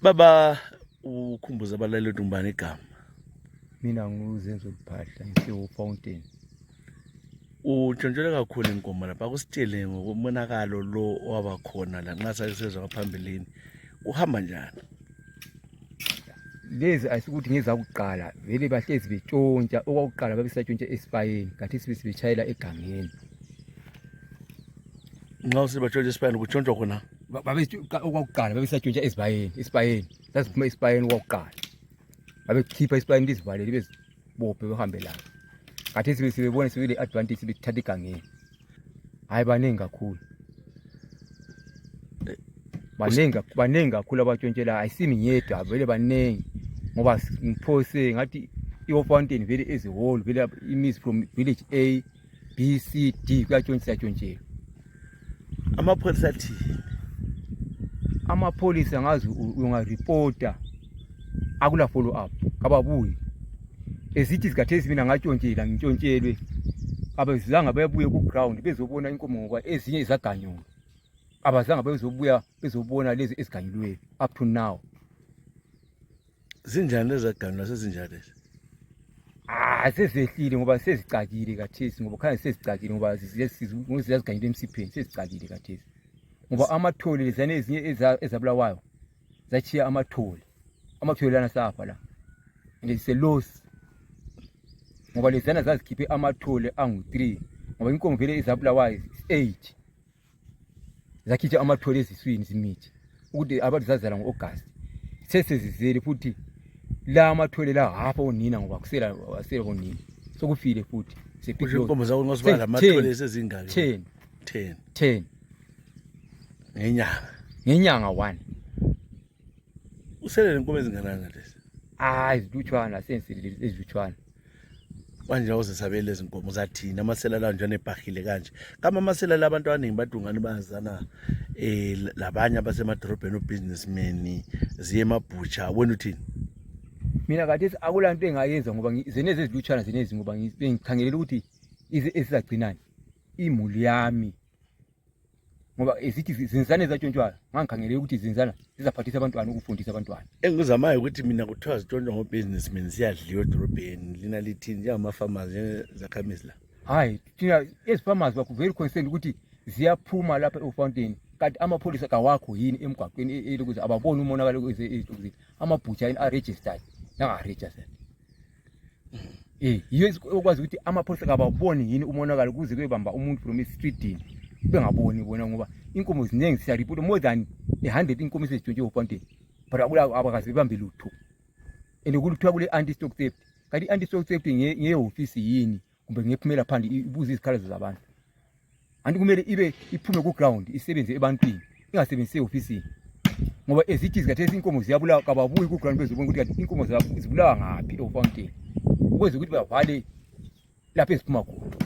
Baba ukhumbuza abalaleli ukuthi ngubani igama. Mina nguZenzo Luphahla ngise-Fountain. Utshontshele kakhulu inkomo lapha akusitshele ngokumonakalo lo waba khona la nxa sasezwa ngaphambilini uhamba njani. Lezi ayisukuthi ngezakuqala vele bahlezi betshontsha okwakuqala babesatshontsha esipayeni kanti sibetshayela egangeni. Nxa usibantshontsha esipayeni kutshontshwa khona Okwakuqala babesatshontsha esipayeni sasiphuma esipayeni okwakuqala babekhipha esipayeni lizivalele bezibophe behambe layo. Kanti sebebona sebele advantage bethatha egangeni. Hayi baningi kakhulu. Baningi kakhulu abatshontshela ayisimi ngedwa vele baningi ngoba ngiphose ngathi iFountain vele as a whole vele imizi from village A B C D kuyatshontshela. Amapholisa athi Amapholisa ngazi ungareporta akula follow up kababuyi ezithi zikathezi mina ngatshontshela ngitshontshelwe abazilanga bayabuye ku ground bezobona inkomo ngoba ezinye izaganyulwa abazanga bezobona lezi esiganyulwe up to now. Zinjani lezaganyulwa sezinjani? Sezehlile ngoba sezicakile kathesi ngoba khanye sezicakile ngoba ziyaziganyulwa emsipheni sezicakile kathesi ngoba amathole lezane ezinye ezabulawayo zachiya amathole lana safa la and it's a loss ngoba lezana zazikhiphe amathole angu-3 ngoba inkomo vele ezabulawayo 8 zakhitsha amathole eziswini zimithi ukuthi abantu zazala ngo-August sesezizele futhi la amathole la hafa onina ngoba kusela onina sokufile futhi inkomo zakho ngosibala amathole esezingaki 10 ngenyanga 1. Usele lenkomo ezinganani lezi? Izilutshwana senselile ezilutshwana. Manje awuzesabele lezi nkomo zathina amasela la njane ebhahile kanje. Kama amasela la abantu abaningi badungana bayazana labanye abasemadorobheni obusinessmen ziye emabhutsha wena uthini? Mina kade akulanto engayenza ngoba zeneze ezilutshwana zenezi ngoba ngikhangelela ukuthi ezizagcinani imuli yami ngoba ezithi zinzane zatshontshwayo ngangikhangelela ukuthi zinzana zizaphathisa abantwana ukufundisa abantwana. Engizamayo ukuthi mina kuthiwa zitshontshwa ngobusinessmen ziyadliwa edorobheni lina lithini njengama-farmers njengezakhamisi la. Hayi thina ezi-farmers very concerned ukuthi ziyaphuma lapha eFountain kanti amapholisa kawakho yini emgwaqweni ukuze ababone umonakalo ezitokuzini amabhutsha yini aregistered nanga-registered. Yiyo okwazi ukuthi amapholisa kababone yini umonakalo kuze kuyebamba umuntu from streetini bengaboni bona ngoba inkomo ziningi siyaripota more than 100 inkomo ezitshontshe eFountain but abakazi bebambe lutho and kuluthiwa kule anti-stock theft kanti i-anti-stock theft ngeyehofisi yini kumbe ngephumela phandle ibuze izikhalazo zabantu anti kumele ibe iphume ku-ground isebenze ebantwini ingasebenzisi ehofisini ngoba ezithi zikathesi inkomo ziyabulawa kababuyi ku-ground bezobona ukuthi kanti inkomo zibulawa ngaphi eFountain ukwenza ukuthi bavale lapho eziphuma khona.